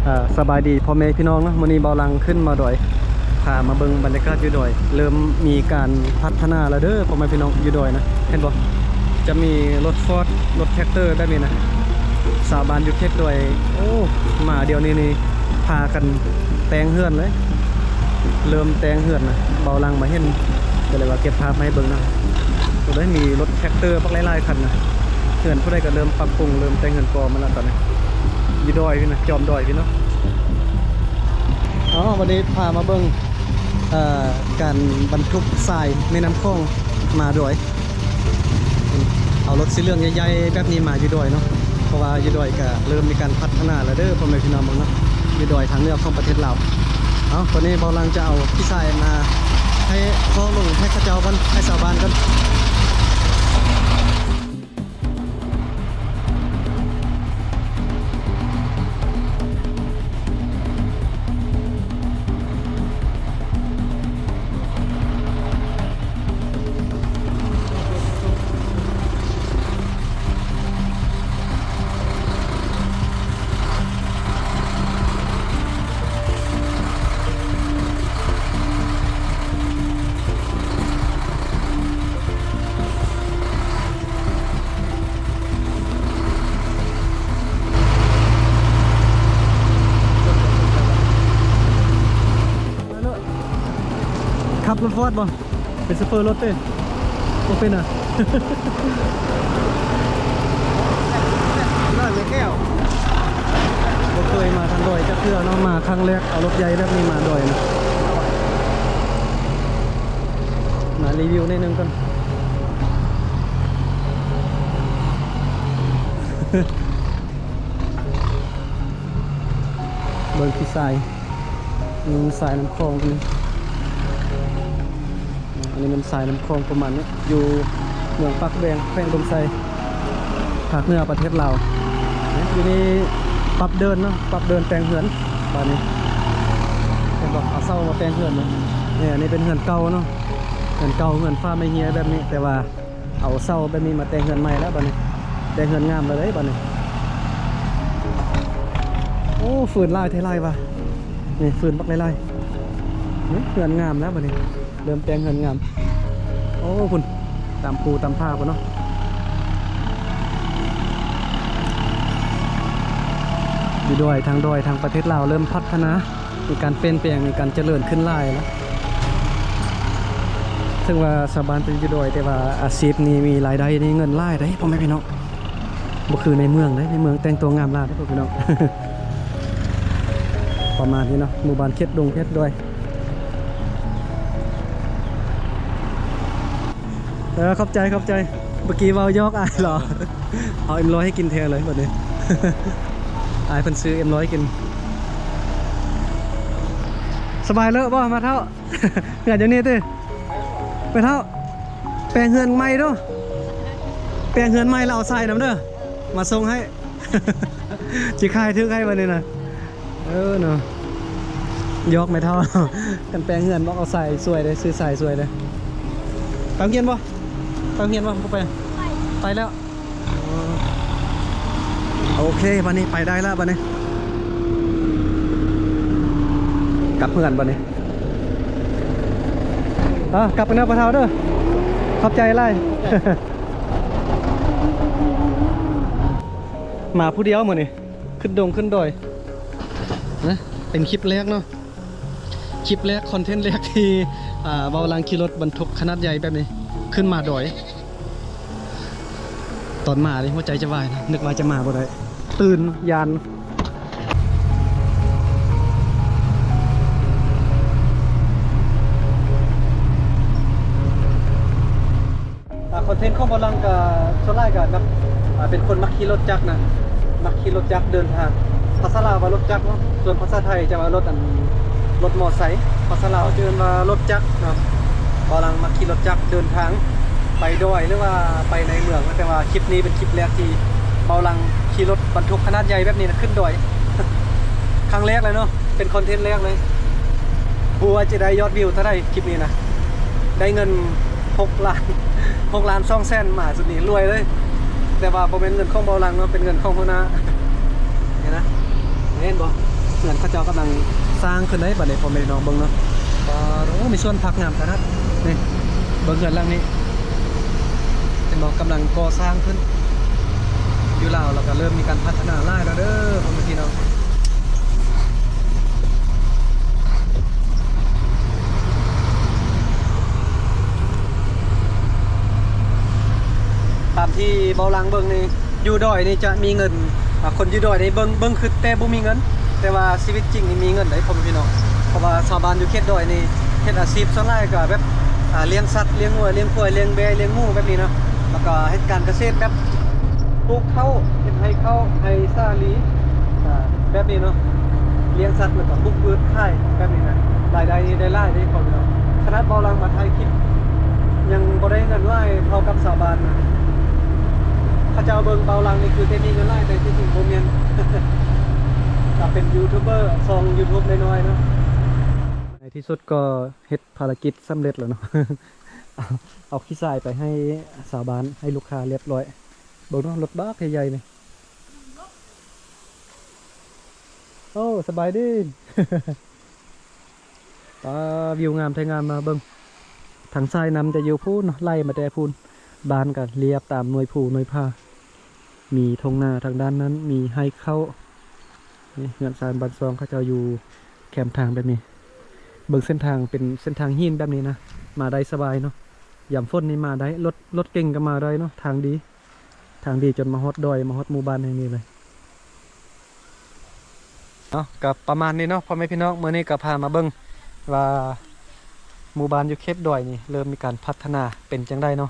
ອ່າ ສະບາຍດີພໍ່ແມ່ພີ່ນ້ອງເນາະ, ມື້ນີ້ເບົາຫຼັງຂຶ້ນມາດອຍ ພາມາເບິ່ງບັນຍາກາດຢູ່ດອຍ ເລີ່ມມີການພັດທະນາແລ້ວເດີພໍ່ແມ່ພີ່ນ້ອງ. ຢູ່ດອຍນະ ເຫັນບໍ່ ຈະມີລົດຟອດ ລົດແທກເຕີແບບນີ້ນະ. ຊາວບ້ານຢູ່ເຂດດອຍ ໂອ້ ມາດຽວນີ້ນີ້ ພາກັນແຕ່ງເຮືອນເລີຍ ເລີ່ມແຕ່ງເຮືອນນະ. ເບົາຫຼັງມາເຫັນ ກໍເລີຍວ່າເກັບພາບມາໃຫ້ເບິ່ງນະ. ໂອ້ ໄດ້ມີລົດແທກເຕີບັກຫຼາຍໆຄັນນະ. ເຮືອນຜູ້ໃດກໍເລີ່ມປັບປຸງ ເລີ່ມແຕ່ງເຮືອນກໍມາແລ້ວຕອນນີ້. ຢູ່ດອຍພີ້ນະ ຈອມດອຍພີ້ເນາະ. ອໍ ວັນນີ້ພາມາເບິ່ງ ເອີ ການບັນທຸກຊາຍແມ່ນ້ຳຂອງມາດອຍ. ເອົາລົດສີເຫຼືອງໃຫຍ່ໆແບບນີ້ມາຢູ່ດອຍເນາະ, ເພາະວ່າຢູ່ດອຍກະເລີ່ມມີການພັດທະນາແລ້ວເດີພໍ່ແມ່ພີ່ນ້ອງເນາະ. ຢູ່ດອຍທາງເໜືອຂອງປະເທດລາວ. ເອົາ ຕອນນີ້ເບົາຫຼັງຈະເອົາຂີ້ຊາຍມາໃຫ້ພໍ່ລົງໃຫ້ເຂົາເຈົ້າກ່ອນ ໃຫ້ຊາວບ້ານກ່ອນ. ຂັບລົດຟອດບໍ່? ເປັນໂຊເຟີລົດເດ້. ບໍ່ເປັນນະ. ຮ້ອຍແມ່ແກ້ວ. ບໍ່ເຄີຍມາທາງດອຍຈັກເທື່ອເນາະ, ມາຄັ້ງແລກ ເອົາລົດໃຫຍ່ແບບນີ້ມາດອຍນະ. ມາຣີວິວໜ້ອຍໜຶ່ງກ່ອນ. ເບິ່ງທີ່ຊາຍ ນີ້ຊາຍນ້ຳຂອງນີ້. ອັນນີ້ແມ່ນຊາຍນ້ຳຂອງປະມານນີ້ ຢູ່ເມືອງປາກແບງ ແຂວງອຸດົມໄຊ ພາກເໜືອປະເທດລາວ. ຢູ່ນີ້ປັບເດີ່ນເນາະ, ປັບເດີ່ນແຕ່ງເຮືອນບາດນີ້. ເຫັນບໍ່? ເອົາເສົາມາແຕ່ງເຮືອນເນາະ. ນີ້ ອັນນີ້ເປັນເຮືອນເກົ່າເນາະ, ເຮືອນເກົ່າ ເຮືອນຟ້າໄມ້ເຮຍແບບນີ້ ແຕ່ວ່າ ເອົາເສົາແບບນີ້ມາແຕ່ງເຮືອນໃໝ່ແລ້ວບາດນີ້, ແຕ່ງເຮືອນງາມແລ້ວເດ້ບາດນີ້. ໂອ້ ຟືນຫຼາຍແທ້ຫຼາຍວ່າ ນີ້ຟືນບັກຫຼາຍໆ. ນີ້ເຮືອນງາມແລ້ວບາດນີ້, ເລີ່ມແຕ່ງເຮືອນງາມ. ໂອ້ ພຸ້ນ ຕາມພູຕາມຜາພຸ້ນເນາະ. ຢູ່ດອຍ ທາງດອຍ ທາງປະເທດລາວເລີ່ມພັດທະນາ. ມີການປ່ຽນແປງ ມີການຈະເລີນຂຶ້ນຫຼາຍນະ. ເຖິງວ່າຊາວບ້ານເພິ່ນຢູ່ດອຍ ແຕ່ວ່າອາຊີບນີ້ມີລາຍໄດ້ ມີເງິນຫຼາຍເດ້ພໍ່ແມ່ພີ່ນ້ອງ, ບໍ່ຄືໃນເມືອງເດ້. ໃນເມືອງແຕ່ງຕົວງາມຫຼາຍເດ້ພໍ່ແມ່ພີ່ນ້ອງ. ປະມານນີ້ເນາະ ໝູ່ບ້ານເຂດດົງເຂດດອຍ. ເອີ ຂອບໃຈ ຂອບໃຈ. ເມື່ອກີ້ເວົ້າຢອກອ້າຍເລາະ ເອົາເອັມຮ້ອຍໃຫ້ກິນແທນເລີຍບາດນີ້. ອ້າຍເພິ່ນຊື້ເອັມຮ້ອຍໃຫ້ກິນ. ສະບາຍເລີຍບໍ່ ແມ່ເຖົ້າ? ເຮືອນຢູ່ນີ້ຕິ ແມ່ເຖົ້າ? ແປງເຮືອນໃໝ່ເດີ້, ແປງເຮືອນໃໝ່ແລ້ວເອົາຊາຍນຳເດີ້ ມາສົ່ງໃຫ້. ຊິຂາຍຖືກໃຫ້ບາດນີ້ນະ. ເອີເນາະ ຢອກແມ່ເຖົ້າ. ຄັນແປງເຮືອນບອກເອົາຊາຍຊ່ວຍເດ້ ຊື້ຊາຍຊ່ວຍເດ້. ໄປໂຮງຮຽນບໍ່? ໄປໂຮງຮຽນບໍ່? ບໍ່ໄປ. ໄປ ໄປແລ້ວ. ໂອເຄ ບາດນີ້ໄປໄດ້ແລ້ວບາດນີ້. ກັບເຮືອນບາດນີ້. ເອີ ກັບກັນເດີພໍ່ເຖົ້າເດີ. ຂອບໃຈຫຼາຍ. ມາຜູ້ດຽວມື້ນີ້ ຂຶ້ນດົງຂຶ້ນດອຍ. ເປັນຄລິບແລກເນາະ. ຄລິບແລກ ຄອນເທັນແລກທີ່ ອ່າ ເບົາຫຼັງຂີ່ລົດບັນທຸກຂະໜາດໃຫຍ່ແບບນີ້ ຂຶ້ນມາດອຍ. ຕອນມານີ້ຫົວໃຈຈະວາຍນະ, ນຶກວ່າຈະມາບໍ່ໄດ້, ຕື່ນ ຢ້ານ. ອ່າ ຄອນເທັນຂອງບ່າວຫຼັງກະສ່ວນຫຼາຍກະແບບ ອ່າ ເປັນຄົນມັກຂີ່ລົດຈັກນະ, ມັກຂີ່ລົດຈັກເດີນທາງ. ພາສາລາວວ່າລົດຈັກເນາະ, ສ່ວນພາສາໄທຈະວ່າລົດ ອັນ ລົດມໍໄຊ, ພາສາລາວຈະເອີ້ນວ່າລົດຈັກເນາະ. ບ່າວຫຼັງມັກຂີ່ລົດຈັກເດີນທາງໄປດອຍ ຫຼືວ່າໄປໃນເມືອງ, ແຕ່ວ່າຄລິບນີ້ເປັນຄລິບແລກທີ່ບ່າວຫຼັງຂີ່ລົດບັນທຸກຂະໜາດໃຫຍ່ແບບນີ້ນະ ຂຶ້ນດອຍ ຄັ້ງແລກເລີຍເນາະ. ເປັນຄອນເທັນແລກເລີຍ. ບໍ່ຮູ້ວ່າຈະໄດ້ຍອດວິວເທົ່າໃດຄລິບນີ້ນະ. ໄດ້ເງິນຫົກລ້ານ ຫົກລ້ານສອງແສນ ມາຊຸດນີ້ລວຍເລີຍ. ແຕ່ວ່າບໍ່ແມ່ນເງິນຂອງເບົາຫຼັງເນາະ ເປັນເງິນຂອງຫົວໜ້າ. ເຫັນນະ ເຫັນບໍ່? ເຮືອນເຂົາເຈົ້າກຳລັງສ້າງຂຶ້ນໄດ໋ ບັດນີ້ພໍ່ແມ່ພີ່ນ້ອງເບິ່ງເນາະ. ປາດ ໂອ້ ມີສວນຜັກງາມຂະໜາດນີ້. ເບິ່ງເຮືອນຫຼັງນີ້ ເຫັນບໍ່? ກຳລັງກໍ່ສ້າງຂຶ້ນ. ຢູ່ລາວລາວກໍເລີ່ມມີການພັດທະນາຫຼາຍແລ້ວເດີ ພໍ່ແມ່ພີ່ນ້ອງ. ຕາມທີ່ເບົາຫຼັງເບິ່ງນີ້ ຢູ່ດອຍນີ້ຈະມີເງິນ ອ່າ ຄົນຢູ່ດອຍນີ້ເບິ່ງ ເບິ່ງຄືແຕ່ບໍ່ມີເງິນ ແຕ່ວ່າຊີວິດຈິງນີ້ມີເງິນເດ້ ພໍ່ແມ່ພີ່ນ້ອງ. ເພາະວ່າຊາວບ້ານຢູ່ເຂດດອຍນີ້ເຮັດອາຊີບສ່ວນຫຼາຍກໍແບບ ອ່າ ລ້ຽງສັດ ລ້ຽງງົວ ລ້ຽງຄວາຍ ລ້ຽງແບ້ ລ້ຽງໝູ ແບບນີ້ເນາະ. ແລ້ວກໍເຮັດການກະເສດແບບ ປູກເຂົ້າ ເຮັດໄຮ່ເຂົ້າ ໄຮ່ສາລີ ອ່າ ແບບນີ້ເນາະ. ລ້ຽງສັດ ແລ້ວກໍປູກພືດຂາຍແບບນີ້ນະ ລາຍໄດ້ນີ້ໄດ້ຫຼາຍເດ້ພໍ່ແມ່ພີ່ນ້ອງ. ຂະໜາດເບົາຫຼັງມາຖ່າຍຄລິບ ຍັງບໍ່ໄດ້ເງິນຫຼາຍເທົ່າກັບຊາວບ້ານນະ. ເຂົາເຈົ້າເບິ່ງເບົາຫຼັງນີ້ຄືແຕ່ມີເງິນຫຼາຍ ແຕ່ທີ່ຈິງບໍ່ແມ່ນ ກໍເປັນຢູທູບເບີ ຊ່ອງຢູທູບນ້ອຍໆເນາະ. ໃນທີ່ສຸດກໍເຮັດພາລະກິດສຳເລັດແລ້ວເນາະ. ເອົາ ເອົາຂີ້ຊາຍໄປໃຫ້ຊາວບ້ານ ໃຫ້ລູກຄ້າລຽບລ້ອຍ. ເບິ່ງເນາະ ລົດບັກໃຫຍ່ໆນີ້. ໂອ້ ສະບາຍດີ. ປາ ວິວງາມແທ້ງາມ. ມາເບິ່ງ ທາງສາຍນ້ຳຈະຢູ່ພຸ້ນເນາະ ໄຫຼມາແຕ່ພຸ້ນ. ບ້ານກໍລຽບຕາມໜ່ວຍພູໜ່ວຍຜາ ມີທົ່ງນາທາງດ້ານນັ້ນ ມີໄຮ່ເຂົ້າ. ນີ້ເຮືອນຊານບ້ານຊ່ອງເຂົາເຈົ້າຢູ່ແຄມທາງແບບນີ້. ເບິ່ງເສັ້ນທາງ ເປັນເສັ້ນທາງຫີນແບບນີ້ນະ ມາໄດ້ສະບາຍເນາະ. ຍາມຝົນນີ້ມາໄດ້ ລົດ ລົດເກັງກໍມາໄດ້ເນາະ ທາງດີ. ທາງດີຈົນມາຮອດດອຍ ມາຮອດໝູ່ບ້ານແຫ່ງນີ້ເລີຍເນາະ. ກໍປະມານນີ້ເນາະ ພໍ່ແມ່ພີ່ນ້ອງ. ມື້ນີ້ກໍພາມາເບິ່ງວ່າໝູ່ບ້ານຢູ່ເຂດດອຍນີ້ເລີ່ມມີການພັດທະນາເປັນຈັ່ງໃດເນາະ.